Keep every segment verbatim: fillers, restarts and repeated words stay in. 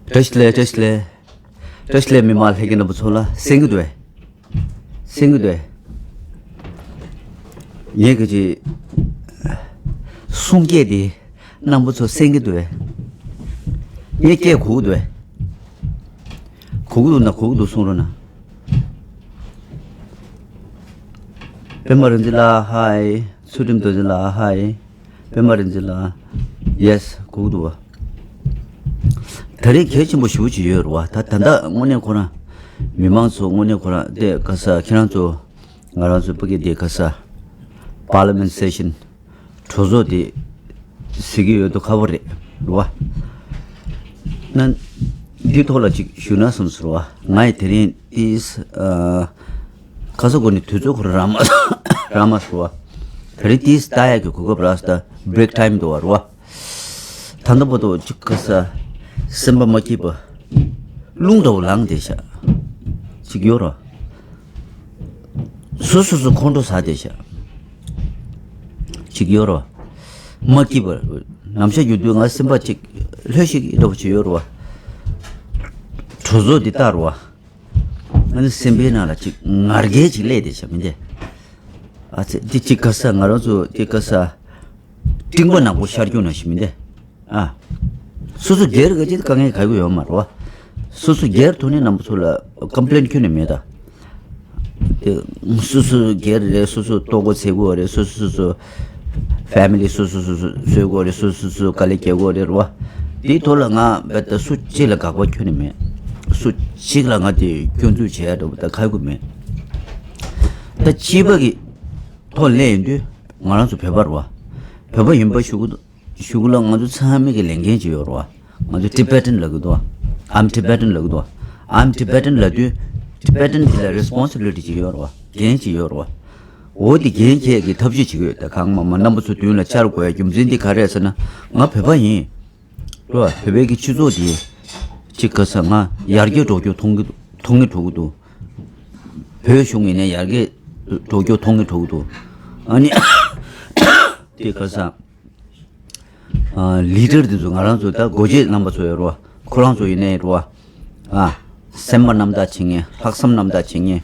བཀྲ་ཤིས་བདེ་ལེགས། བཀྲ་ཤིས་བདེ་ལེགས། བཀྲ་ཤིས་བདེ་ལེགས། མི་མང་ལྷན་རྒྱས་རྣམ་པ་ཚོ་ལ་གསན་གྱི་འདུག་གས། གསན་གྱི་འདུག་གས། ངས་ག་ཅིག་གསུང་སྐད་དེ་རྣམ་པ་ཚོ་གསན་གྱི་འདུག་གས། ངས་སྐད་གོ་གི་འདུག་གས། གོ་གི་འདུག་ན་གོ་གི་འདུག་གསུང་རོགས་གནང་། པད་མ་རིག་འཛིན་ལགས་ཧའི། ཚུལ་ཁྲིམས་རྡོ་རྗེ་ལགས་ཧའི། པད་མ་རིག་འཛིན་ལགས། ཡེས། གོ་གི་འདུག་བ། ད་རེས་གལ་ཆེན་པོ་ཞེ་པོ་ཅིག་ཡོད་རེད་བ། ད་ད་ལྟ་དངོས་གནས་ཁོ་རང་མི་མང་ཚོ་དངོས་གནས་ཁོ་རང་དེ་ག་ས་ཁྱེད་རང་ཚོ་ང་རང་ཚོ་ཕ་གི་དེ་ག་ས་Parliament Session གྲོས་ཚོགས་དེ་ཟེར་གྱི་ཡོད་དོ་ཁ་བོ་རེད་རེད་བ། ན་འདི་ཐོག་ལ་ཅིག་ཞུ་ན་བསམ་སོང་རེད་བ། ང་ཡི་དེ་རིང་ཏིས་ཁ་ས་གོ་ནས་དུས་ཚོད་ཁོ་རང་རག་མ་རག་མ་སོང་བ། དེ་རིང་ཏིས་ལྟ་ཡག་གི་གོ་སྐབས་རག་སོང་། ད་break time འདུག་བ་རེད་བ། ད་ལྟ་བར་དུ་ཅིག་ག་ས་སེམས་པ་མ་སྐྱིད་པ་རླུང་འདྲ་བོ་ལངས་བསྡད་ཤག་ཅིག་ཡོད་རེད་བ། སོ་སོ་སོ་ཁོང་ཁྲོ་ཟ་བསྡད་ཤག་ཅིག་ཡོད་རེད་བ། མ་སྐྱིད་པ་ནམ་ཞག་རྒྱུ་དུས་ང་སེམས་པ་ཅིག་ལྷོད་ཤིག་འདྲ་བོ་ཅིག་ཡོད་རེད་བ། གྲོས་ཚོགས་འདི་ལྟར་བ། ང་ནི་སེམས་པའི་ནང་ལ་ཅིག་ངར་སྐད་ཅིག་སླེབས་བསྡད་ཤག་མི་འདི། ཨ་ཙི་འདི་ཅིག་ག་ས་ང་རང་ཚོ་འདི་ག་ས། སྤྲིན་པ་ནག་པོ་ཤར་རྒྱུ་ནང་བཞིན་མི་འདི། ཨ། སོ་སོ་སྒེར་ག་ཅིག་དཀའ་ངལ་ག་གི་ཡོད་མ་རེད་བ། སོ་སོ་སྒེར་ཐོག་ནས་རྣམ་པ་ཚོ་ལ་complain་ཁྱོན་ནས་མེད་ད། དེ་སོ་སོ་སྒེར་རེད། སོ་སོ་ལྟོ་གོས་འཚོལ་དགོས་རེད། སོ་སོ་སོ་སོ་family་སོ་སོ་སོ་སོ་འཚོལ་དགོས་རེད། སོ་སོ་སོ་སོ་དཀའ་ལས་རྒྱག་དགོས་རེད་རེད་བ། དེའི་ཐོག་ལ་ང་རྦད་དེ་སུ་གཅིག་ལ་དགག་པ་ཁྱོན་ནས་མེད། སུ་གཅིག་ལ་ང་དེ་སྐྱོན་འཛུགས་བྱེད་ཡ་འདྲ་བོ་ད་ཁག་པོ་མེད། ད་སྤྱི་པ་གི་ཐོག་སླེབས་ཡོང་དུས་ང་རང་ཚོ་བོད་པ་རེད་བ། བོད་པ་ཡིན་པ་ཞུ་གི་འདུག་ཞུ་གི་ལ་ང་ཚོ་ཚང་མ་གི་ལས་འགན་ཅིག་ཡོད་རེད་བ། ང་ཚོ་Tibetan་ལབ་གི་འདུག I'm Tibetan་ལབ་གི་འདུག I'm Tibetan་ལབ་དུས་Tibetan་དེ་ལ་responsibility་ཅིག་ཡོད་རེད་བ། འགན་ཅིག་ཡོད་རེད་བ། འོ་དེ་འགན་འཁྱེར་གི་ཐབས་ཤེས་བྱེད་ཀྱི་ཡོད། ད་གང་མང་མང་རྣམ་པ་ཚོ་མདུན་ལ་བཅར་དགོས་ཡ་རྒྱུ་མཚན་དེ་ག་རེ་རེད་ཟེར་ན། ང་བོད་པ་ཡིན། རེད་བ། བོད་པའི་གི་སྤྱི་ཚོགས་དེ་ཅིག་ག་ས་ང་ཡར་རྒྱས་འགྲོ་རྒྱུ་མཐོང་གི་མཐོང་གི་འགྲོ་གི་འདུག་བོད་གཞུང་ཡིན་ནའི་ཡར་རྒྱས་འགྲོ་རྒྱུ་མཐོང་གི་འགྲོ་གི་འདུག་ཨ་ནི་དེ་ག་ས། ལི་ཌར་དེ་ཚོ་ང་རང་ཚོ་ད་སྒོ་འབྱེད་རྣམ་པ་ཚོ་ཡོད་རེད་བ། ཁོ་རང་ཚོ་ཡིན་ནའི་རེད་བ། ཨ། སེམས་པ་རྣམ་དག་བྱེད་མཁན། ལྷག་བསམ་རྣམ་དག་བྱེད་མཁན།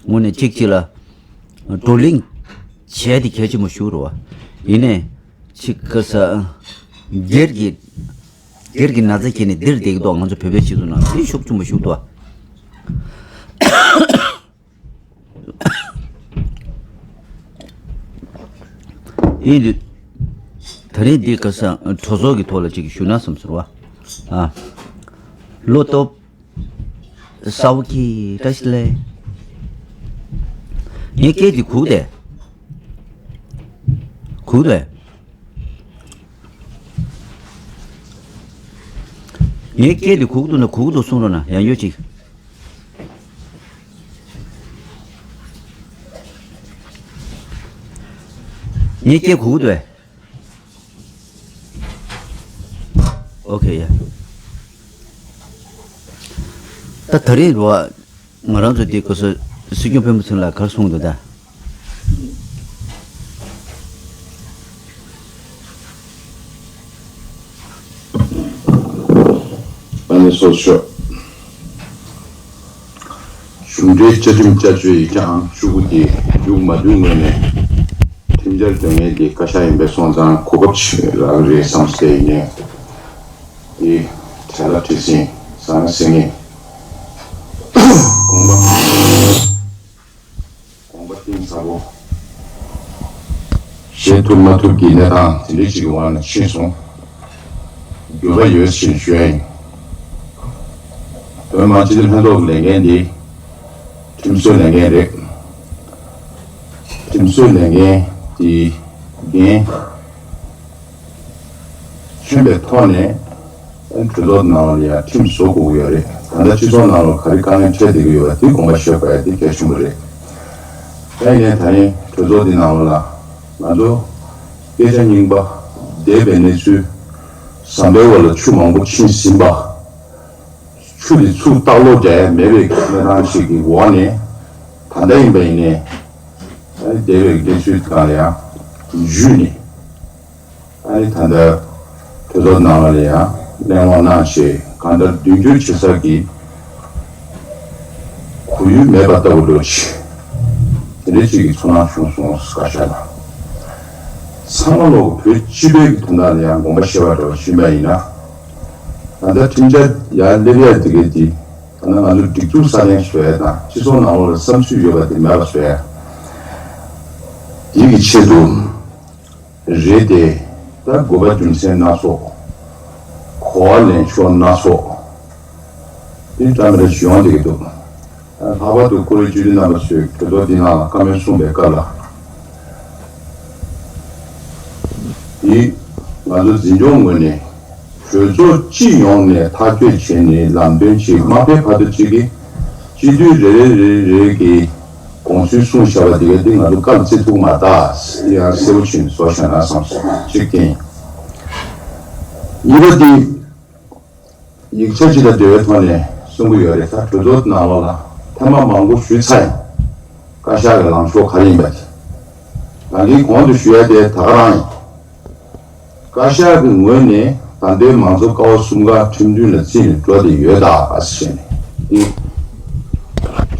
དངོས་གནས་གཅིག་གཅིག་ལ་བགྲོ་གླེང་བྱས་ཏེ་གལ་ཆེན་པོ་ཞིག་རེད་བ། ཡིན་ནའི་གཅིག་ག་ས་སྒེར་གྱི་སྒེར་གྱི་ན་ཚ་ཁྱེར་ནས་འདིར་བསྡད་ཀྱི་འདུག་ང་ཚོ་བོད་པའི་སྤྱི་ཚོགས་ནང་དེ་ཤུགས་ཆེན་པོ་ཞིག་འདུག་ཡིན་དུས། ད་རེས་འདི་ག་ས་གྲོས་ཚོགས་ཀྱི་ཐོག་ལ་ཅིག་ཞུ་ན་བསམ་ཟེར་བ། ཨ། བློ་སྟོབས། ས་བོ་ཁྱི་བཀྲ་ཤིས་བདེ་ལེགས། ངའི་སྐད་འདི་གོ་གི་འདུག་གོ་གི་འདུག་ངའི་སྐད་འདི་གོ་གི་འདུག་ན་གོ་གི་འདུག་གསུང་རོགས་གནང་། ཡང་ཡོད་ཅིག་ངའི་སྐད་གོ་གི་འདུག་གས། ཨོ་ཁེ་ཡ། ད་ད་རེས་རོ། ང་རང་ཚོ་འདི་སྐབས་སུ་སྲིད་སྐྱོང་སྤེན་པ་ཚེ་རིང་ལགས་ག་རེ་གསུངས་འདུག་ད། ཨ་ནི་སོ་ཤོག་གཞུང་འབྲེལ་བཅའ་ཁྲིམས་བསྐྱར་བཅོས་ཡིག་ཆ་ཨང་བཅུ་དགུ་དེ་མཇུག་མ་བསྡུའི་སྔོན་ནས་ཁྲིམས་འཆར་དོན་གཉེར་དེ་བཀའ་ཤག་ཡིན་པའི་སོང་ཙང་གོ་སྐབས་ཆེ་རག་གི་རེད་བསམ་སྟེ་ཡིན་ནས་དེ་བྲེལ་བ་བྲེལ་ཟིང་ཟང་ཟིང་ངེ་དགོངས་པ། དགོངས་པ་གཏིང་ཟབ་པོ། བཞེས་ཐུབ་མ་ཐུབ་ཀྱི་གནས་སྟངས་དེ་འདྲ་ཞིག་གི་འོག་ནས་ཕྱིན་སོང་། འགྱུར་བ་ཡོད་ཅེས་ཞུ་ཡ་ཡིན། བོད་མི་མང་སྤྱི་འཐུས་ལྷན་ཚོགས་ཀྱི་ལས་འགན་འདི་ཁྲིམས་བཟོའི་ལས་འགན་རེད། ཁྲིམས་བཟོའི་ལས་འགན་འདི་འགན་ཁྱོན་པའི་ཐོག་ནས་གྲོས་ཚོགས་ནང་ལ་ཡང་ཁྲིམས་བཟོ་དགོས་ཀྱི་ཡོད་རེད། ད་ལྟ་སྤྱི་ཚོགས་ནང་ལ་ག་རེ་དཀའ་ངལ་འཕྲད་བསྡད་ཀྱི་ཡོད་པ་དེ་དགོངས་པ་བཞེས་དགོས་ཡ་དེ་གལ་ཆེན་པོ་རེད། ཡིན་ནའི་ད་རིང་གྲོས་ཚོགས་འདི་ནང་ལ་ང་ཚོ་སྐད་ཆ་རྙིང་པ་འདས་པའི་གནས་ཚུལ་ཟམ་པའི་འོག་ལ་ཆུ་མང་པོ་ཕྱིན་ཟིན་པ། ཆུ་དེ་ཚུར་བཏགས་ལོག་རྒྱག་ཡ་མེད་པའི་གནས་སྟངས་ཤིག་གི་འོག་ནས་ད་ལྟ་ཡིན་པ་ཡིན་ནའི་འདས་པའི་གནས་ཚུལ་སྒང་ལ་ཡང་འཇུས་ནས། ཨ་ནི་ད་ལྟ་གྲོས་ཚོགས་ནང་ལ་ཡང་གླེང་སློང་གནང་བྱས་ གང་ལྟར་མདུན་སྐྱོད་བྱེད་ས་གི་གོ་ཡུལ་མེད་པ་ལྟ་བུ་འདྲ་ཅིག་དེ་འདྲ་ཅིག་གི་ཚོར་སྣང་བྱུང་སོང་། བཀའ་ཤག་ལ་ཚང་མ་ལོག་བོད་སྤྱི་པའི་གི་དོན་དག་ལ་ཡང་དགོངས་པ་བཞེས་པ་འདྲ་བ་ཞུས་པ་ཡིན་ན། ད་ལྟ་ཁྲིམས་འཆར་ཡར་སླེབས་ཡ་དེ་གའི་དེ་ད་ནང་ང་ཚོ་སྒྲིག་འཛུགས་སྲ་བརྟན་བཟོ་ཡ་དང་སྤྱི་ཚོགས་ནང་ལོགས་ལ་བསམ་ཚུལ་ཡོད་པ་དེ་མེད་པ་བཟོ་ཡ་དེ་གི་ཆེད་དུ། རེད་དེ། ད་དགོས་པ་རྒྱུ་མཚན་སྣ་ཚོགས། གོ་བ་ལེན་ཕྱོགས་སྣ་ཚོགས། དེ་འདྲ་མི་འདྲ་ཞིག་ཡོང་བསྡད་ཀྱི་འདུག་ལྷག་པར་དུ་བཀུར་འོས་སྤྱི་འཐུས་རྣམ་པ་ཚོས་གྲོས་ཚོགས་འདི་ནང་ལ་བཀའ་མོལ་གསུངས་པའི་སྐབས་ལ། འདི་ང་ཚོ་འཛིན་སྐྱོང་ངོས་ནས། གྲོས་ཚོགས་སྤྱི་ཡོངས་ནས་ཐག་གཅོད་བྱས་ནས་ལམ་སྟོན་ཅིག་མ་ཕེབས་བར་དུ་ཅིག་གིས་སྤྱི་འཐུས་རེ་རེ་རེ་རེ་གིས་དགོངས་ཚུལ་གསུངས་བཞག་པ་དེ་ག་དེ་ང་ཚོ་བཀའ་ལ་བརྩི་ཐུབ་མ་ད་ཡང་གསལ་པོ་ཕྱིན་བཟོ་བཞག་ན་བསམ་སོང་། གཅིག་དེ་ཡིན། གཉིས་པ་དེ་ཡིག་ཆ་ཅིག་དང་འབྲེལ་བའི་ཐོག་ནས་གསུང་གི་ཡོད་རེད། ད་གྲོས་ཚོགས་ནང་ལོགས་ལ་ཐེངས་མ་མང་པོ་ཞུས་ཚར་ཡིན། བཀའ་ཤག་གི་ལངས་ཕྱོགས་ག་རེ་ཡིན་པ་དེ་ང་གིས་གོང་དུ་ཞུ་ཡ་དེ་ད་ག་རང་ཡིན། བཀའ་ཤག་གི་ངོས་ནས་ད་ལྟའི་མང་གཙོ་ཀ་བ་གསུམ་ཀ་ཁྲིམས་མཐུན་ལ་བརྩིས་ནས་འགྲོ་བསྡད་ཡོད་ད་ཟེར་ནས། འདི་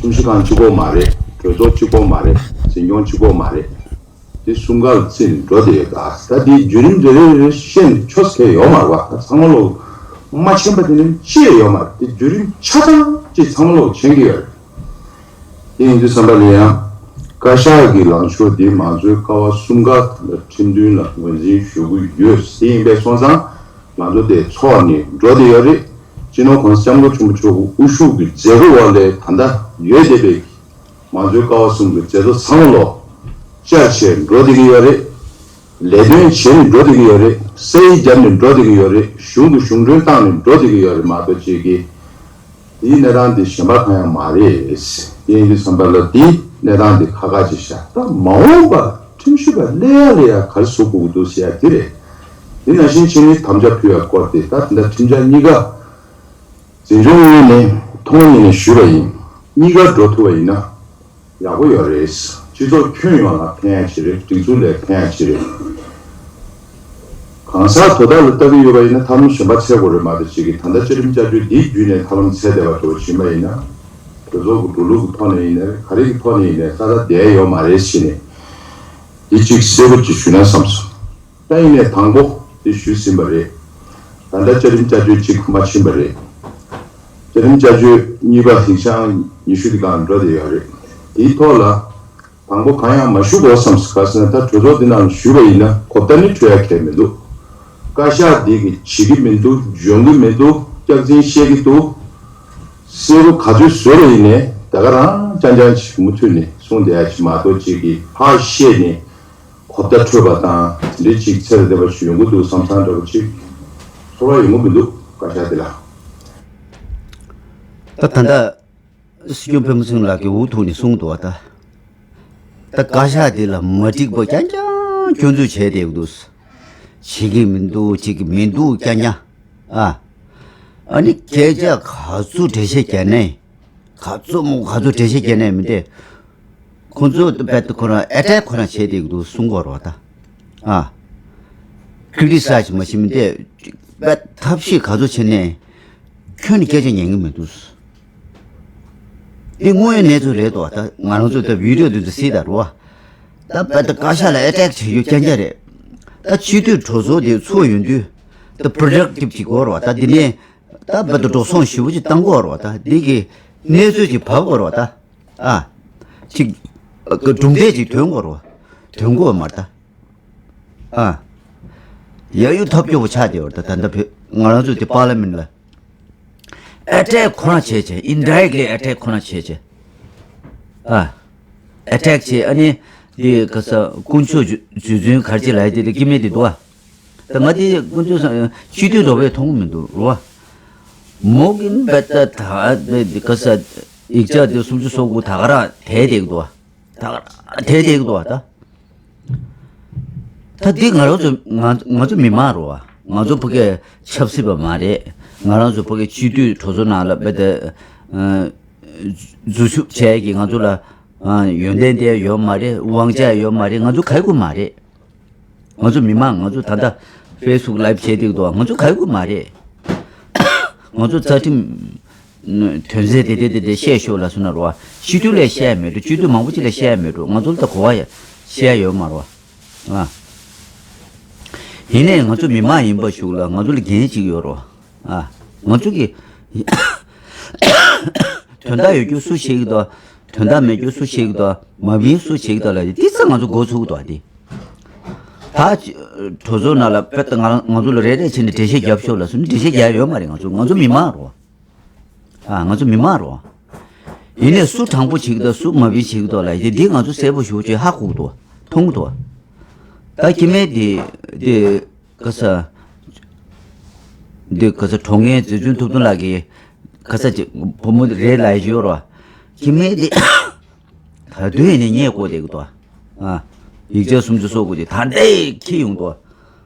ཁྲིམས་ཞིབ་ཁང་གཅིག་པོ་མ་རེད། གྲོས་ཚོགས་གཅིག་པོ་མ་རེད། འཛིན་སྐྱོང་གཅིག་པོ་མ་རེད། འདི་གསུམ་ཀ་ལ་བརྩིས་ནས་འགྲོ་བསྡད་ཡོད་ད། ད་འདི་བརྒྱུད་རིམ་རེ་རེ་རེ་བཤད་ནས་ཆོག་ས་གང་ཡང་ཡོད་མ་རེད་པ། ད་ཚང་མ་ལོག་མ་མཁྱེན་པ་དེ་ནི་ཅི་ཡང་ཡོད་མ་རེད། འདི་བརྒྱུད་རིམ་ཆ་ཚང་ཅིག་ཚང་མ་ལོག་མཁྱེན་གྱི་ཡོད་རེད། དེ་ཡིན་དུས་ཙམ་པ་ལ་ཡང་། བཀའ་ཤག་གི་ལངས་ཕྱོགས་འདི་མང་གཙོའི་ཀ་བ་གསུམ་ཀ་དང་ཁྲིམས་མཐུན་ལ་ངོས་འཛིན་ཞུ་གི་ཡོད། དེ་ཡིན་པས་སོང་ཙང་ང་ཚོ་དེ་ཚོགས་ནས་འགྲོ་བསྡད་ཡོད་རེད། སྤྱི་ནོར་༸གོང་ས་༸སྐྱབས་མགོན་ཆེན་པོ་མཆོག་གི་དབུ་བཞུགས་ཀྱི་མཛད་སྒོའི་འོག་ལས་ད་ལྟ་ཡོད་བསྡད་པའི་མང་གཙོའི་ཀ་བ་གསུམ་གྱི་མཛད་གཙོ་ཚང་མ་ལོག་བཅར་བྱས་འགྲོ་བསྡད་ཀྱི་ཡོད་རེད། ལས་དོན་བྱས་ནས་འགྲོ་བསྡད་ཀྱི་ཡོད་རེད། ས་ཡིག་བརྒྱབ་ནས་འགྲོ་བསྡད་ཀྱི་ཡོད་རེད། གཞུང་གི་གཞུང་འབྲེལ་བཏང་ནས་འགྲོ་བསྡད་ཀྱི་ཡོད་རེད་མ་གཏོགས་ཅིག་གིས། དེའི་གནས་སྟངས་དེ་གཞན་པ་གང་ཡང་མ་རེད། དེ་ཡིན་དུས་ཙམ་པ་ལ་དེའི་གནས་སྟངས་དེ་ཁག་ཁག་ཅིག་བཞག་ད་མ་འོངས་པ་ཁྲིམས་ཞིབ་པ་སླེབས་ཡ་ལ་ཡ་ག་རེ་བཟོ་དགོས་ཀྱི་འདུག་ཟེར་ཡ་དེ་རེད། དེ་ནང་བཞིན་ཕྱི་ནས་དམ་བཅའ་ཕུལ་ཡ་སྐོར་དེ་ད་དེ་འདྲ་ཁྲིམས་འཆར་གཉིས་ཀ་འཛིན་སྐྱོང་ངོས་ནས་མཐོང་ངོས་ནས་ཞུས་པ་ཡིན། གཉིས་ཀ་འགྲོ་ཐུབ་པ་ཡིན་ན། ཡག་པོ་ཡོད་རེད། སྤྱི་ཚོགས་ཁྱོན་ཡོངས་ལ་ཕན་ཡག་ཅིག་རེད། སྒྲིག་འཛུགས་ལ་ཕན་ཡག་ཅིག་རེད། གང་ཟག་དོ་བདག་ལ་ལྟ་གི་ཡོད་པ་ཡིན་ན་ཐབས་ལམ་གཞན་པ་འཚོལ་དགོས་རེད་མ་གཏོགས་ཅིག་གིས་ད་ལྟ་བཅའ་ཁྲིམས་བསྐྱར་བཅོས་འདི་བརྒྱུད་ནས་ཐབས་ལམ་འཚོལ་བསྡད་པ་འདྲ་བོ་ཞིག་མ་ཡིན་ན། གྲོས་ཚོགས་ཀྱི་འགྲོ་ལུགས་ཀྱི་ཐོག་ནས་ཡིན་ནའི་ག་རེ་གི་ཐོག་ནས་ཡིན་ནའི་ཏག་ཏག་བསྡད་ཡོད་མ་རེད་ཟེར་ནས། འདི་གཅིག་གསལ་པོ་ཅིག་ཞུས་ན་བསམ་སོང་། ད་ཡིན་ནའི་དང་པོ་དེ་ཞུས་ཟིན་པ་རེད། ད་ལྟ་བཅའ་ཁྲིམས་བསྐྱར་བཅོས་གཅིག་མ་ཕྱིན་པ་རེད། བཅའ་ཁྲིམས་བསྐྱར་བཅོས་གཉིས་པ་ཧིང་སང་ཉི་ཤུ་དེ་སྒང་འགྲོ་བསྡད་ཡོད་རེད། དེའི་ཐོག་ལ་དང་པོ་གང་ཡང་མ་ཞུ་དགོས་བསམ་སོང་། ག་ཟེར་ན་ད་གྲོས་ཚོགས་འདི་ནང་ཞུས་པ་ཡིན་ན་གོ་བརྡ་ནི་འཕྲོད་ཡ་གང་ཡང་མི་འདུག་བཀའ་ཤག་འདི་གིས་བྱེད་ཀྱི་མི་འདུག་འཇོན་གྱི་མི་འདུག་སྐྱག་རྫུན་བཤད་ཀྱི་འདུག་གསལ་པོ་ག་ཚོད་བཟོས་པ་ཡིན་ནའི་ད་ག་རང་རྐྱང་རྐྱང་ཅིག་མུ་མཐུད་ནས་གསུངས་བསྡད་ཡ་ཅིག་མ་གཏོགས་ཅིག་གིས་ཕར་བཤད་ནས། གོ་བརྡ་འཕྲོད་པ་དང་དེ་འདྲའི་ཅིག་ཚེ་ལ་བདེ་བ་ཞིག་ཡོང་གི་འདུག་བསམ་བསམ་འདྲ་པོ་ཅིག་ཚོར་བ་ཡོང་གི་མི་འདུག་བཀའ་ཤག་འདི་ལ། ད་ད་ལྟ་སྲིད་སྐྱོང་ཕུན་ཚོགས་ལགས་ཀྱིས་འུ་ཐུག་ནས་གསུངས་འདུག་བ། ད་ད་བཀའ་ཤག་འདི་ལ་མ་འགྲིག་པ་རྐྱང་རྐྱང་སྐྱོན་འཛུགས་བྱས་བསྡད་ཀྱི་འདུག་བྱེད་ཀྱི་མི་འདུག་བྱེད་ཀྱི་མི་འདུག་རྐྱང་རྐྱང་། ཨ། ཨ་ནི་སྐད་ཆ་ག་ཚོད་འགྲེལ་བཤད་བརྒྱབ་ནའི། ག་ཚོད་མོ་ག་ཚོད་འགྲེལ་བཤད་བརྒྱབ་ནའི་མི་འདི། ཁོ་ཚོ་རྦད་དེ་ཁོ་རང་ཨེ་ཊེག་ཁོ་རང་བྱས་བསྡད་ཀྱི་འདུག་གསུང་གི་ཡོད་རེད་བ་ད། ཨ། ཀི་རི་ཊི་སའི་ཛི་མ་བྱེད་མི་འདི། རྦད་ཐབས་ཤེས་ག་ཚོད་བྱས་ནའི། ཁྱོན་ནས་སྐད་ཆ་ཉན་གྱི་མི་འདུག་འདི་དངོས་ཡོད་གནས་ཚུལ་རེད་དོ། ད་ང་རང་ཚོ་ད་བི་ཌི་ཡོ་འདི་ཚོ་གཟིགས་དང་རེད་བ། ད་རྦད་དེ་བཀའ་ཤག་ལ་ཨེ་ཊེག་བྱེད་རྒྱུ་རྐྱང་རྐྱང་རེད། ད་སྤྱི་འཐུས་གྲོས་ཚོགས་འདི་ཚོགས་ཡོང་དུས། ད་པྲོ་ཌག་ཊིབ་བྱེད་དགོས་རེད་བ། ད་འདི་ནས། ད་རྦད་དེ་འགྲོ་སོང་ཞེ་པོ་ཅིག་བཏང་དགོས་རེད་བ། ད་འདི་གི་གནས་ཚུལ་ཅིག་བབས་དགོས་རེད་བ་ད། ཨ། ཅིག་གྲུབ་འབྲས་ཅིག་ཐོན་དགོས་རེད་བ། ཐོན་དགོས་མ་རེད་ད། ཨ། ཡ་ཡུ་ཐབས་སྐྱོ་བོ་ཆགས་བསྡད་ཡོད་རེད་ད། ད་ལྟ་བོད་ང་རང་ཚོ་དེ་པར་ལི་མེན་ཊི་ལ། ཨེ་ཊེག་ཁོ་རང་བྱས་བྱས། ཨིན་ཌའི་རེག་ལི་ཨེ་ཊེག་ཁོ་རང་བྱས་བྱས། ཨ། ཨེ་ཊེག་བྱས། ཨ་ནི། དེ་ག་ས་དཀོན་མཆོག་རྗེ་བཙུན་ག་རེ་བྱས་ལབ་ཡ་དེ་དེ་སྐྱེ་དམན་དེ་འདུག་ཨ། ད་ང་དེ་དཀོན་མཆོག་གསུམ་སྤྱི་འཐུས་འདྲ་བོ་མཐོང་གི་མི་འདུག་རོ། མོ་གི་རྦད་དེ་ད་དེ་ག་ས་ཡིག་ཆ་དེ་སུམ་ཅུ་སོ་དགུ་ད་ག་རང་དེད་བསྡད་ཀྱི་འདུག་ཨ། ད་ག་རང་དེད་བསྡད་ཀྱི་འདུག་ཨ་ད། ད་འདི་ང་རང་ཚོ་ང་ང་ཚོ་མི་མང་རེད་བ། ང་ཚོ་ཕ་གིའི་ཆབ་སྲིད་པ་མ་རེད། ང་རང་ཚོ་ཕ་གིའི་སྤྱི་འཐུས་གྲོས་ཚོགས་ནང་ལ་རྦད་དེ་ཨ་འཛུལ་ཞུགས་བྱས་ཀྱི་ང་ཚོ་ལ་ཨ་ཡོན་ཏན་དེ་ཡོད་མ་རེད། དབང་ཆ་ཡོད་མ་རེད། ང་ཚོ་ག་ཡི་དགོས་མ་རེད། ང་ཚོ་མི་མང་ང་ཚོ་ད་ལྟ་ཕེ་སི་བུག་ལའིབ་བྱས་བསྡད་འདུག་ང་ཚོ་ག་ཡི་དགོས་མ་རེད། ང་ཚོ་རྩ་ཁྲིམས་དོན་ཚན་དེ་དེ་དེ་དེ་བཤད་ཤོག་ལབ་སོང་ན་རེད་བ། སྤྱི་འཐུས་ལ་བཤད་ཡ་མེད་འགྲོ། སྤྱི་འཐུས་མང་པོ་ཅིག་ལ་བཤད་ཡ་མེད་འགྲོ། ང་ཚོ་ལ་ད་གོ་བ་ཡ་བཤད་ཡ་ཡོད་མ་རེད་བ། ཨ། ཡིན་ནའི་ང་ཚོ་མི་མང་ཡིན་པ་ཞིག་ལ་ང་ཚོ་ལ་འགན་ཅིག་ཡོད་རེད་བ། ཨ། ང་ཚོ་གི་དོན་དག་ཡོད་རྒྱུ་སུ་བྱེད་ཀྱི་འདུག། དོན་དག་མེད་རྒྱུ་སུ་བྱེད་ཀྱི་འདུག། མ་བིན་སུ་བྱེད་ཀྱི་འདུག་ལབ་ཡ་དེ་ཙམ་ང་ཚོ་འགོ་ཚུགས་འདུག་བ་དེ། ད་གྲོས་ཚོགས་ནང་ལ་དཔེ་ད་ང་རང་ང་ཚོ་ལ་རེ་རེ་བྱས་ནས་འགྲེལ་བཤད་རྒྱབ་ཤོག་ལབ་སོང་ན་འགྲེལ་བཤད་རྒྱག་ཡ་ཡོད་མ་རེད། ང་ཚོ་ང་ཚོ་མི་མང་རེད་བ། ཨ། ང་ཚོ་མི་མང་རེད་བ། ཡིན་ནའི་སུ་དྲང་པོ་བྱེད་ཀྱི་འདུག། སུ་མ་བིན་བྱེད་ཀྱི་འདུག་ལབ་ཡ་དེ་འདི་ང་ཚོ་གསལ་པོ་ཞེ་པོ་ཅིག་ཧ་གོ་གི་འདུག། མཐོང་གི་འདུག། ད་སྐྱེ་དམན་དེ་དེ་ག་ས་འདི་ག་ས་གྲོངས་མཁན་རྗེ་བཙུན་ཐུབ་བསྟན་ལགས་ཀྱི་ག་ས་ཅིག་བུ་མོ་རེད་ལབ་ཡ་ཅིག་ཡོད་རེད་བ། སྐྱེ་དམན་དེ་ད་དུང་ཡིན་ནའི་རྙེད་དགོས་བསྡད་ཀྱི་འདུག། ཨ། ཡིག་ཆ་སུམ་ཅུ་སོ་དགུ་དེ་ད་ལྟའི་འཁྱེར་ཡོང་འདུག།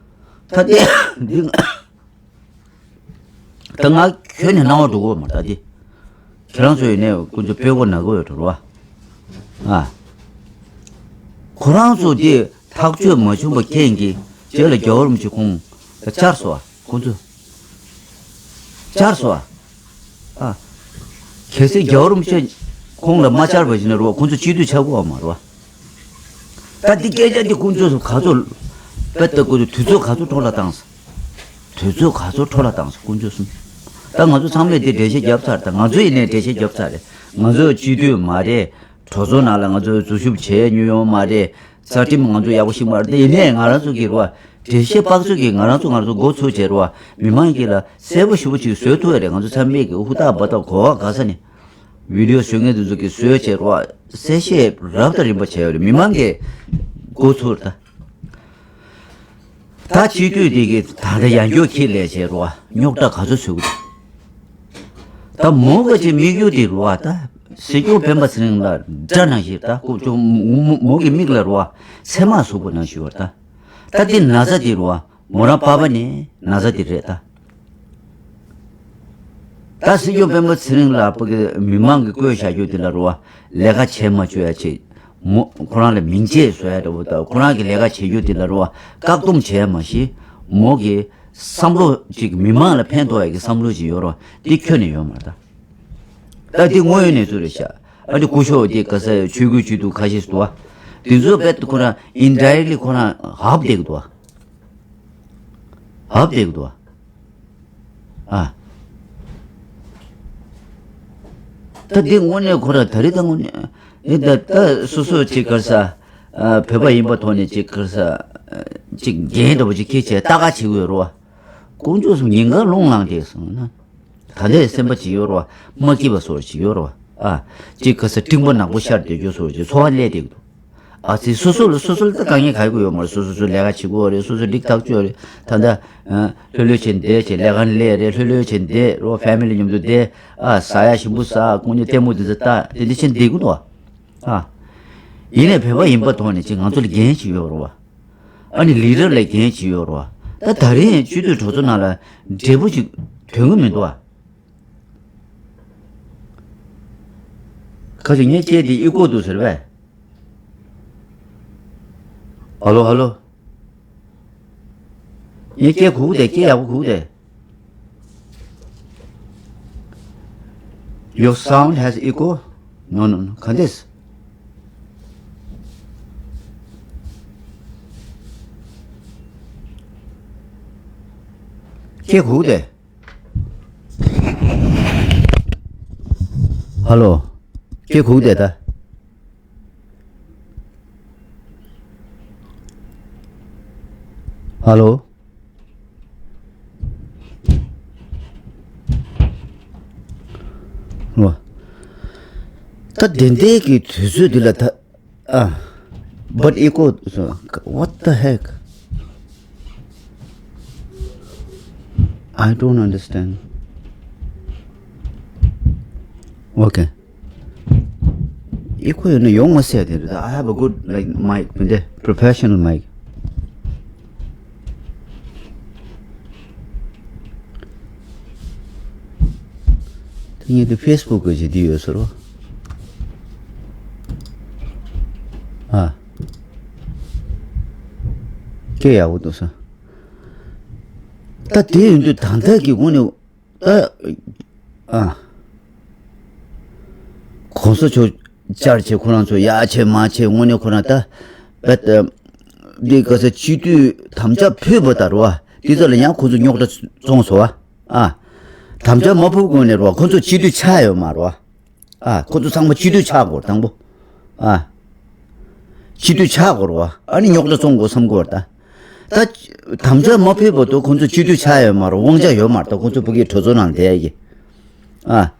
ད་ལྟའི་འདི་ད་ང་ཁྱོན་ནས་སྣང་བ་འགྲོ་གི་ཡོད་མ་རེད། ད་འདི་ཁྱེད་རང་ཚོ་ཡིན་ནའི་དཀོན་མཆོག་དཔེ་གོ་ན་གོ་ཡོད་འགྲོ་རོ། ཨ། ཁོ་རང་ཚོ་འདི་ཐག་གཅོད་མ་བྱུང་བ་རྐྱེན་གྱིས་རྗེས་ལ་རྒྱལ་བ་རིན་པོ་ཆེ་ཁོང་ལ་བཅར་སོང་བ། ཁོང་ཚོས་བཅར་སོང་བ། ཨ། གལ་སྲིད་རྒྱལ་བ་རིན་པོ་ཆེ་ཁོང་ལ་མ་བཅར་བ་ཞིག་ན་རོ། ཁོང་ཚོ་སྤྱི་འཐུས་ཆགས་ཀྱི་ཡོད་མ་རེད་བ། ད་འདི་སྐད་ཆ་འདི་དཀོན་མཆོག་གསུམ་ག་ཚོད་དཔེ་ལྟ་དགོས་དུས་དུས་ཚོད་ག་ཚོད་འཕྲོ་བརླག་བཏང་སོང་། དུས་ཚོད་ག་ཚོད་འཕྲོ་བརླག་བཏང་སོང་། དཀོན་མཆོག་གསུམ། ད་ང་ཚོ་ཚང་མས་འདི་འགྲེལ་བཤད་བརྒྱབ་ཚར། ད་ང་ཚོ་ཡིན་ནའི་འགྲེལ་བཤད་བརྒྱབ་ཚར་རེད། ང་ཚོ་སྤྱི་འཐུས་མ་རེད། གྲོས་ཚོགས་ནང་ལ་ང་ཚོས་འཛུལ་ཞུགས་བྱས་མྱོང་ཡོད་མ་རེད། རྩ་ཁྲིམས་ང་ཚོ་ཡག་པོ་ཤེས་མ་རེད། དེ་ཡིན་ནའི་ང་རང་ཚོ་གི་རེད་བ། འགྲེལ་བཤད་དཔག་ཚོད་ཀྱིས་ང་རང་ཚོ་ང་རང་ཚོ་འགོ་ཚུགས་བྱས་རེད་བ། མི་མང་གི་ལ་གསལ་པོ་ཞེ་པོ་ཅིག་བཟོས་ཐུབ་ཡ་རེད། ང་ཚོ་ཚང་མས་ཀྱི་ཧུར་ཐག་འབད་ཐག་གོ་བ་ག་ས་ནས་བི་ཌི་ཡོ་བཟོ་མཁན་དེ་ཚོ་གིས་བཟོས་བྱས་རེད་བ། གསལ་བཤད་རབ་དང་རིམ་པ་བྱས་ཡོད་རེད། མི་མང་གི་འགོ་ཚུགས་རེད་ད། ད་སྤྱི་འཐུས་དེ་གི་ད་ལྟ་ཡང་སྐྱོ་ཁྱི་ལས་བྱེད་རོ། རྙོག་དྲ་ག་ཚོད་བཟོ་གི་འདུག། ད་མོ་ག་ཅིག་མི་རྒྱུ་དེ་རོ། ད་སྲིད་སྐྱོང་སྤེན་པ་ཚེ་རིང་ལ་དགྲ་ནང་བཞིན། ད་ཁོ་ཅོ་མོ་མོ་གི་མིག་ལ་རོ་ཚེར་མ་ཟུག་པ་ནང་བཞིན་བར། ད་ད་དེ་ན་ཚ་དེ་རོ། མོ་རང་པ་ཕ་ནས་ན་ཚ་དེ་རེད་ད། ད་སྲིད་སྐྱོང་སྤེན་པ་ཚེ་རིང་ལགས་པོ་གི་མི་མང་གི་བསྐོས་བཞག་རྒྱུ་དེ་ལ་རོ། ལས་ཀ་བྱེད་མ་བཅུག་ཡ་ཆེད། མོ་ཁོ་རང་ལ་མིང་ཆད་བཟོ་ཡ་འདྲ་བོ་དང་། ཁོ་རང་གི་ལས་ཀ་བྱེད་རྒྱུ་དེ་ལ་རོ། བཀག་སྡོམ་བྱས་མ་ཤེས། མོ་གི་བསམ་བློ་ཅིག་མི་མང་ལ་ཕན་ཐོགས་ཡ་གི་བསམ་བློ་ཅིག་ཡོད་རོ། འདི་ཁྱོན་ནས་ཡོད་མ་རེད་ད། ད་འདི་དངོས་ཡོད་གནས་ཚུལ་རེད་ཤག། ཨ་ནི་སྐུ་ཞབས་དེ་ག་ས་ཆོས་བརྒྱུད་སྤྱི་འཐུས་ཁ་ཤས་སུ་འདུག་བ། དེ་ཚོ་རྦད་དེ་ཁོ་རང་ཨིན་ཌའི་རེག་ལི་ཁོ་རང་ཧབ་བསྡད་ཀྱི་འདུག་བ། ཧབ་བསྡད་ཀྱི་འདུག་བ། ཨ། ད་འདི་དངོས་གནས་ཁོ་རང་ད་རེས་ད་དངོས་གནས་ཨེ་ད་ད་སོ་སོ་ཅིག་ག་ས། ཨ། བོད་པ་ཡིན་པ་ཐོག་ནས་ཅིག་ག་ས། ཅིག་འགན་འདྲ་བོ་ཅིག་འཁྱེར་བྱས་ལྟ་ག་བྱེད་ཀྱི་ཡོད་རེད་བ། དཀོན་མཆོག་གསུམ་ཉིན་གང་རླུང་ལངས་བསྡད་སོང་ན། ད་ལྟའི་སེམས་པ་ཅིག་ཡོད་རེད་བ། མ་སྐྱིད་པ་བཟོ་འདྲ་ཅིག་ཡོད་རེད་བ། ཨ། ཅིག་ག་ས་སྤྲིན་པ་ནག་པོ་ཤར་བསྡད་རྒྱུ་བཟོ་འདྲ་ཅིག་ཚོར་བ་སླེབས་བསྡད་ཀྱི་འདུག། ཨ་ཙི། སོ་སོ་ལ་སོ་སོ་ལ་ད་དཀའ་ངལ་ག་ཡེ་གི་ཡོད་མ་རེད། སོ་སོ་སོ་ལས་ཀ་བྱེད་དགོས་རེད། སོ་སོ་སྒྲིག་ཐག་ཆོད་རེད། ད་ལྟ་ཨ་ལྷོད་ལྷོད་བྱས་བསྡད་བྱས་ལས་ཀ་ལས་རེད། ལྷོད་ལྷོད་བྱས་བསྡད་རོ། ཕེ་མི་ལི་མཉམ་དུ་བསྡད། ཨ། ཟ་ཡ་ཞིམ་པོ་ཟ། ཀུན་ནས་ལྟད་མོ་འདི་ཚོ་ལྟ། དེ་འདྲ་བྱས་བསྡད་ཀྱི་འདུག། ཨ། ཡིན་ནའི་བོད་པ་ཡིན་པ་ཐོག་ནས་ཅིག་ང་ཚོ་ལ་འགན་ཅིག་ཡོད་རེད་བ། ཨ་ནི་ལི་ཌར་ལ་འགན་ཅིག་ཡོད་རེད་བ། ད་ད་རིང་སྤྱི་འཐུས་གྲོས་ཚོགས་ནང་ལ་འབྲས་བུ་ཅིག་ཐོན་གྱི་མི་འདུག་བ། ཁ་ཅིག་ངའི་སྐད་འདི་ཨི་ཀོ་འདུག་ཟེར་བས། ཧ་ལོ། ཧ་ལོ། ངའི་སྐད་གོ་གི་འདུག། སྐད་ཡག་པོ་གོ་གི་འདུག། Your sound has echo. No, no, no. ག་འདྲས། སྐད་གོ་གི་འདུག། ཧ་ལོ། སྐད་གོ་གི་འདུག་ད། ཧ་ལོ། ལོ། ད་དེ་འདྲའི་གི་དུས་ཚོད་འདི་ལ་ད། ཨ། But echo, so, what the heck? I don't understand. Okay. ཨི་ཁོ་ཡོད་ན་ཡོང་མ་སྲིད་དེ་རེད། I have a good, like, mic, འདི་professional mic. དེ་ངས་དེ་ཕེ་སི་བུག་གི་ཞིག་འདི་ཡོད་ཟེར་རོ། ཨ། སྐད་ཡག་པོ་འདུག་ས། ད་དེ་ཡིན་དུས་ད་ལྟ་གི་དངོས་གནས། ད་ ད་ཨ་གོང་ས་མཆོག་བཅར་བྱས་ཁོ་རང་ཚོ་ཡ་བྱས་མ་བྱས་དངོས་གནས་ཁོ་རང་ད་བད་འདི་ག་ས་སྤྱི་འཐུས་དམ་བཅའ་ཕུལ་བ་ད་རུ་བ་འདི་ཚོ་ལ་ཡང་ཁོ་ཚོ་རྙོག་དྲ་བཙོང་སོང་བ། ཨ་དམ་བཅའ་མ་ཕུལ་གོང་ནས་རུ་བ་ཁོ་ཚོ་སྤྱི་འཐུས་ཆགས་ཡོད་མ་རུ་བ། ཨ་ཁོ་ཚོ་ཚང་མ་སྤྱི་འཐུས་ཆགས་དགོས་དང་པོ། ཨ་སྤྱི་འཐུས་ཆགས་དགོས་རུ་བ། ཨ་ནི་རྙོག་དྲ་བཙོང་དགོས་བསམ་དགོས་ར་ད། ད་དམ་བཅའ་མ་ཕུལ་བར་དུ་ཁོ་ཚོ་སྤྱི་འཐུས་ཆགས་ཡོད་མ་རུ་དབང་ཆ་ཡོད་མ་རེད། ད་ཁོ་ཚོ་ཕ་གིའི་གྲོས་ཚོགས་ནང་བསྡད་ཡ་གི། ཨ་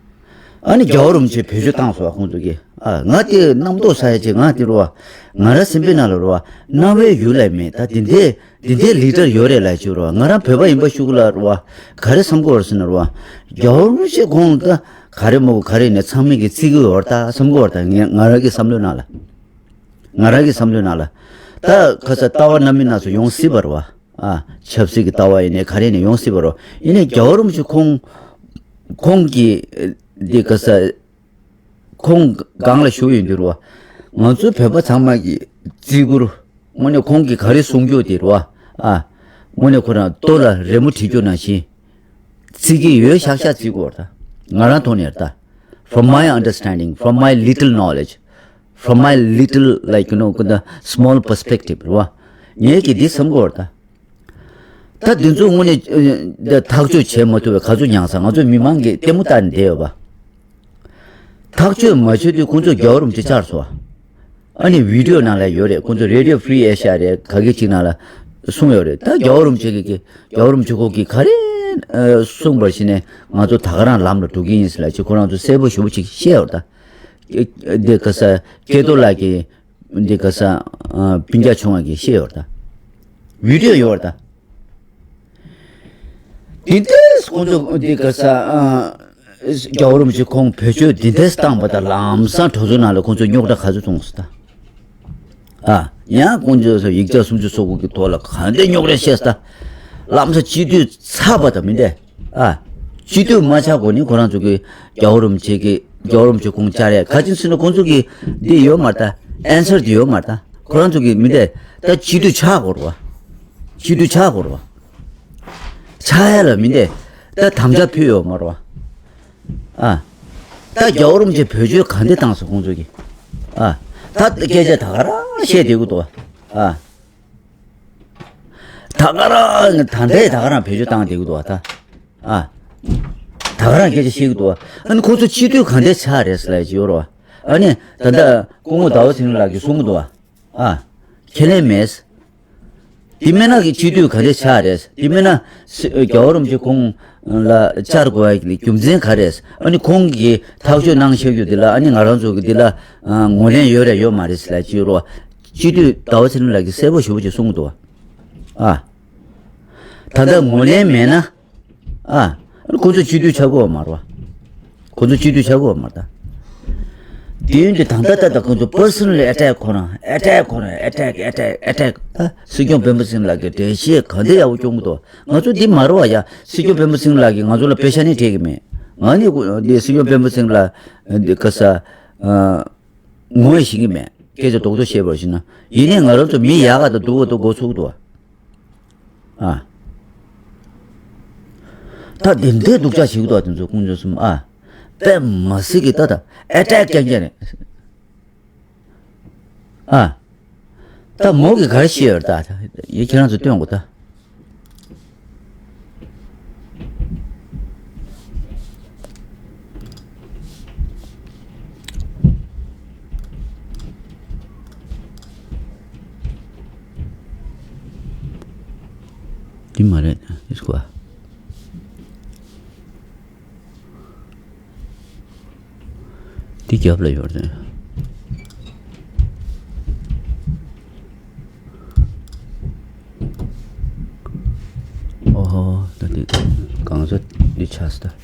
ཨ་ནི་རྒྱལ་བ་རིན་པོ་ཆེ་བེད་སྤྱོད་བཏང་སོང་ཁོང་ཚོ་གིས། ཨ་ང་དེ་རྣམ་རྟོག་ཟ་ཡ་ཅིག་ང་དེ་རུ་བ། ང་ར་སེམས་པའི་ནང་ལ་རུ་བ་རྣ་བའི་ཡུལ་ལས་མེད། ད་དེ་འདྲའི་དེ་འདྲའི་ལི་ཌར་ཡོད་རེད་ལབ་ཅིག་རུ་བ། ང་རང་བོད་པ་ཡིན་པ་ཤུགས་ལ་རུ་བ་ག་རེ་བསམ་གི་ཡོད་རེད་ཟེར་ན་རུ་བ། རྒྱལ་བ་རིན་པོ་ཆེ་ཁོང་ད་ག་རེ་མོ་ག་རེ་ནས་ཚང་མས་ཀྱི་བརྩི་གི་ཡོད་རེད་ད་བསམ་གི་ཡོད་རེད་ད་ངས་ང་རང་གི་བསམ་བློའི་ནང་ལ། ང་རང་གི་བསམ་བློའི་ནང་ལ། ད་ཁ་ས་ལྟ་བ་སྣ་མིན་སྣ་ཚོགས་ཡོང་སྲིད་པ་རེད་བ། ཨ་ཆབ་སྲིད་ཀྱི་ལྟ་བ་ཡིན་ནའི་ག་རེ་ནས་ཡོང་སྲིད་པ་རེད་བ། ཡིན་ནའི་རྒྱལ་བ་རིན་པོ་ཆེ་ཁོང་ཁོང་གི་འདི་ག་ས་ཁོང་སྒང་ལ་བཞུགས་ཡོད་འདུག་རེད་བ། ང་ཚོ་བོད་པ་ཚང་མ་གི་བརྩི་བཀུར་དངོས་གནས་ཁོང་གིས་ག་རེ་གསུང་རྒྱུ་དེ་རེད་བ། ཨ་དངོས་གནས་ཁོ་རང་ལྟོ་ལ་རི་མོ་བྲིས་རྒྱུ་ནང་བཞིན། བརྩི་གི་ཡོད་ཤག་ཤག་བརྩི་དགོས་རེད་ད། ང་རང་ཐོག་ནས་རེད་ད། From my understanding, from my little knowledge, from my little, like, you know, the small perspective རེད་བ། ངས་ཀྱི་འདི་བསམ་གི་ཡོད་རེད་ད། ད་འདི་ཚོ་དངོས་གནས་ཨ་ད་ཐག་གཅོད་བྱེད་མ་ཐུབ་པའི་ག་ཚོད་མྱངས་ས། ང་ཚོ་མི་མང་གིས་ལྟད་མོ་ལྟ་ནས་བསྡད་ཡོད་པ། ཐག་གཅོད་མ་བྱེད་དུས་ཁོང་ཚོ་རྒྱལ་བ་རིན་པོ་ཆེ་བཅར་སོང་བ། ཨ་ནི་བི་ཌི་ཡོ་ནང་ལ་ཡོད་རེད། ཁོང་ཚོ་Radio Free Asia རེད་ག་གེ་ཅིག་ནང་ལ་གསུངས་ཡོད་རེད། ད་རྒྱལ་བ་རིན་པོ་ཆེ་གིས་རྒྱལ་བ་རིན་པོ་ཆེ་ཁོང་གིས་ག་རེ་ཨ་གསུངས་པར་བྱས་ནས་ང་ཚོ་ད་ག་རང་ལམ་ལ་འགྲོ་གི་ཡིན་ཟེར་ལབ་ཅིག་ཁོ་རང་ཚོ་གསལ་པོ་ཞེ་པོ་ཅིག་བཤད་ཡོད་རེད་ད། འདི་ག་ས་སྐལ་རྡོར་ལགས་ཀྱིས་འདི་ག་ས་ཨ་སྤུན་ཀྱག་ཆུང་བ་གིས་བཤད་ཡོད་རེད་ད། བི་ཌི་ཡོ་ཡོད་རེད་ད། དེ་འདྲས་ཁོང་ཚོ་འདི་ག་ས་ཨ་རྒྱལ་བ་རིན་པོ་ཆེ་ཁོང་བེད་སྤྱོད་འདི་འདྲས་བཏང་པ་དང་ལམ་སང་གྲོས་ཚོགས་ནང་ལ་ཁོང་ཚོས་རྙོག་དྲ་ག་ཚོད་བཙོང་སོང་ད། ཨ་ཡང་ཁོང་ཚོས་ཡིག་ཆ་སུམ་ཅུ་སོ་དགུ་གི་ཐོག་ལ་ག་འདྲས་རྙོག་དྲ་བཤད་ས་ད། ལམ་སང་སྤྱི་འཐུས་ཚར་བ་དང་མི་འདྲ། ཨ་སྤྱི་འཐུས་མ་ཆགས་གོང་ནས་ཁོ་རང་ཚོ་གི་རྒྱལ་བ་རིན་པོ་ཆེ་གི་རྒྱལ་བ་རིན་པོ་ཆེ་ཁོང་བཅར་ཡ་ག་ཅིག་ཟེར་ན་ཁོང་ཚོ་གི་འདི་ཡོད་མ་རེད་ད། ཨན་སར་འདི་ཡོད་མ་རེད་ད། ཁོ་རང་ཚོ་གི་མི་འདྲ་ད། སྤྱི་འཐུས་ཆགས་དགོས་རེད་བ། སྤྱི་འཐུས་ཆགས་དགོས་རེད་བ། ཆགས་ཡ་ལ་མི་འདྲ་ད། དམ་བཅའ་ཕུལ་ཡོད་མ་རེད་བ། ཨ་ད་རྒྱལ་བ་རིན་པོ་ཆེ་བེད་སྤྱོད་ག་འདྲ་བཏང་སོང་ཁོང་ཚོ་གི། ཨ་ད་སྐད་ཆ་ད་ག་རང་བཤད་བསྡད་ཀྱི་འདུག་བ། ཨ་ད་ག་རང་ད་ལྟའི་ད་ག་རང་བེད་སྤྱོད་བཏང་བསྡད་ཀྱི་འདུག་བ་ད། ཨ་ད་ག་རང་སྐད་ཆ་བཤད་ཀྱི་འདུག་བ། ཨ་ནི་ཁོ་ཚོ་སྤྱི་འཐུས་ག་འདྲས་ཆགས་རེད་ཟེར་ལབ་ཀྱི་ཡོད་རེད་བ། ཨ་ནི་ད་ལྟ་སྐུ་ངོ་ཟླ་བ་ཚེ་རིང་ལགས་ཀྱིས་གསུང་གི་འདུག་བ། ཨ་ཁས་ལེན་མེད། དེ་མིན་ན་གི་སྤྱི་འཐུས་ག་འདྲས་ཆགས་རེད། དེ་མིན་ན་སི་རྒྱལ་བ་རིན་པོ་ཆེ་ཁོང་ལ་བཅར་དགོས་པའི་རྒྱུ་མཚན་ག་རེད། ཨ་ནི་ཁོང་གིས་ཐག་གཅོད་གནང་ཤེས་རྒྱུ་འདི་ལ་ཨ་ནི་ང་རང་ཚོ་གི་འདི་ལ་ཨ་ངོས་ལེན་ཡོད་རེད་ཡོད་མ་རེད་ཟེར་ལབ་ཀྱི་ཡོད་རེད་བ། སྤྱི་འཐུས་ཟླ་བ་ཚེ་རིང་ལགས་ཀྱིས་གསལ་པོ་ཞེ་པོ་ཅིག་གསུངས་འདུག་བ། ཨ་ད་ལྟ་ངོས་ལེན་མེད་ན། ཨ། ཁོ་ཚོ་སྤྱི་འཐུས་ཆགས་ཀྱི་ཡོད་མ་རེད་བ། ཁོ་ཚོ་སྤྱི་འཐུས་ཆགས་ཀྱི་ཡོད་མ་རེད་ད། དེ་ཡིན་དུས་ད་ལྟ་ད་ལྟ་ཁོ་ཚོ་པར་སོ་ནལ་ཨེ་ཊེག་ཁོ་རང་ཨེ་ཊེག་ཁོ་རང་ཨེ་ཊེག་ཨེ་ཊེག་ཨེ་ཊེག་ད་སྲིད་སྐྱོང་སྤེན་པ་སེང་ལགས་ཀྱི་འགྲེལ་བཤད་ག་འདྲ་ཡག་པོ་སྐྱོན་གྱི་འདུག་ང་ཚོ་འདི་མ་རེད་བ་ཡ། སྲིད་སྐྱོང་སྤེན་པ་སེང་ལགས་ཀྱིས་ང་ཚོ་ལ་པེ་ཤ་ནི་སྤྲད་ཀྱི་མེད། ང་ནི་འདི་སྲིད་སྐྱོང་སྤེན་པ་སེང་ལགས་འདི་ག་ས་ངོ་ཤེས་ཀྱི་མེད། སྐད་ཆ་རྡོག་རྡོག་བཤད་པར་ཞིག་ན་ཡིན་ནའི་ང་རང་ཚོ་མི་ཡག་ག་དང་སྡུག་ག་དང་མགོ་ཚོས་ཀྱི་འདུག་བ། ཨ། ད་དེ་འདྲའི་སྡུག་ཅག་བྱེད་ཀྱི་འདུག་བ། དེ་ཚོ་ཀུན་སྤྱོད་གསུམ་ཨ། དཔེ་མ་སྲིད་ཀྱི་ད་ད་ཨེ་ཊེག་རྐྱང་རྐྱང་རེད། ཨ། ད་མོ་གིས་ག་རེ་བཤད་ཡོད་རེད་ད། ཡིན་ཁྱེད་རང་ཚོ་སྟོན་དགོས་ད། འདི་མ་རེད། འདི་སྐོར། འདི་རྒྱབ་ལ་ཡོད་རེད། ཨོ་ཧོ། ད་འདི་གང་ཟག་འདི་ཆགས་སོང་ད།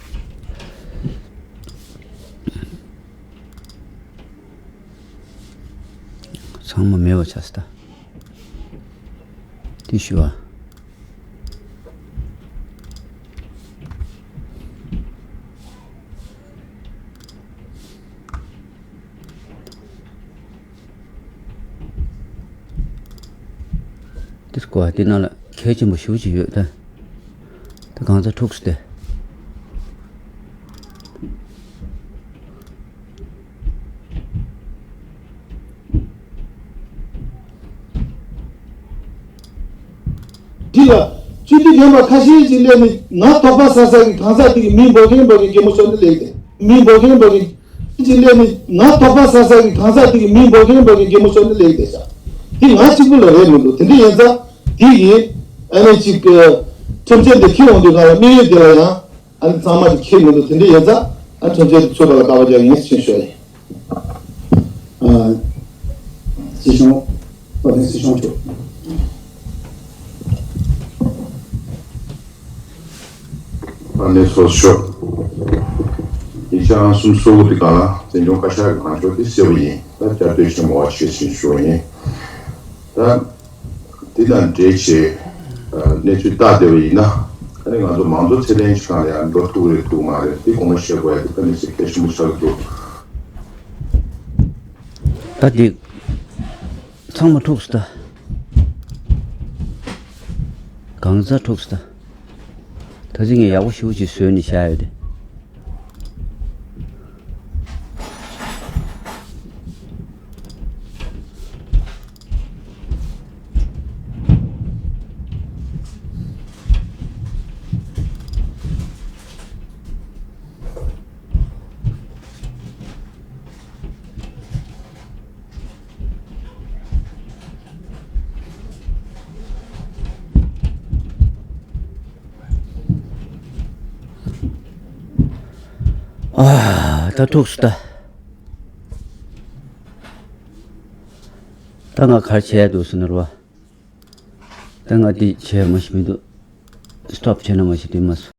ཚང་མ་མེད་པ་ཆགས་སོང་ད། འདི་ཞུ་བ། འདིར་བཀོད་པ་འདི་ནང་ལ་གལ་ཆེན་པོ་ཞེ་པོ་ཅིག་ཡོད་ད། ད་གང་ཚ་འཁྲུགས་སུ་བསྡད། ལ་སྤྱི་འཐུས་རྒན་པ་ཁ་ཤས་ཅིག་སླེབས་ནས་ང་དོགས་པ་ཟ་ཟ་གི་གང་ཟག་དེ་གི་མི་འབོད་མཁན་འབོད་མཁན་གད་མོ་ཤོར་ནས་སླེབས་ཏེ། མི་འབོད་མཁན་འབོད་མཁན་ཅིག་སླེབས་ནས་ང་དོགས་པ་ཟ་ཟ་གི་གང་ཟག་དེ་གི་མི་འབོད་མཁན་འབོད་མཁན་གད་མོ་ཤོར་ནས་སླེབས་ཏེ་ཤག་དེ་ང་གཅིག་པུ་ལ་རེད་མི་འདུག་དེ་འདྲ་ཡིན་ཙང་དེ་ཡིན། ཨ་ནི་ཅིག་ཁྲིམས་ཆད་འདི་འཁྱེར་འོང་དུས་སྒང་ལ་དམིགས་ཡུལ་དེ་ལ་ཡང་ཨ་ནི་གཙང་མ་ཅིག་འཁྱེར་མི་འདུག་དེ་འདྲ་ཡིན་ཙང་ཨ་ཁྲིམས་ཆད་དེ་ཚུད་པ་ལ་དགག་པ་རྒྱག་ཡིན་ཟེར་ཞུ་ཡ་ཡིན། ཨ། སྲིད་སྐྱོང་། བློ་མཐུན་སྲིད་སྐྱོང་མཆོག་ཨ་ནེ་ཚོ་ཤོག་ཡིག་ཆ་ཨང་གསུམ་སོ་དགུ་དེ་སྒང་ལ་འཛིན་སྐྱོང་བཀའ་ཤག་གི་ལངས་ཕྱོགས་དེ་གསལ་པོ་ཡིན། ད་བསྐྱར་ཟློས་ཆེན་མོ་བ་ཞིག་ཞུ་ཡིན། ད་དེ་དང་འབྲེལ་བྱས་གནས་ཚུལ་བལྟ་བསྡད་པ་ཡིན་ན། ཨ་ནི་ང་ཚོ་མང་གཙོ་ཚད་ལྡན་ཞིག་སྒང་ལ་ཡང་འགྲོ་ཐུབ་ཀྱི་རེད་ཐུབ་མ་རེད་དེ་དགོངས་པ་བཞེས་དགོས་ཡ་དེ་དཔེ་མི་སྲིད་གལ་ཆེན་པོ་ཆགས་ཀྱི་འདུག་ད་འདི་ཚང་མ་འཁྲུགས་སོང་ད། གང་ཟག་འཁྲུགས་སོང་ད། ད་ཅི་ངས་ཡག་པོ་ཞེ་པོ་ཅིག་བཟོས་ནས་བཞག་ཡོད་དེ། ཨ། ད་ཐུགས་སུ་ད། ད་ང་ག་རེ་བྱས་འདུག་ཟེར་ན་རོ། ད་ང་འདི་བྱས་མ་ཤེས་མི་འདུག་སི་ཊོབ་བྱས་ན་མ་ཤེས་འདུག་མ་སོ།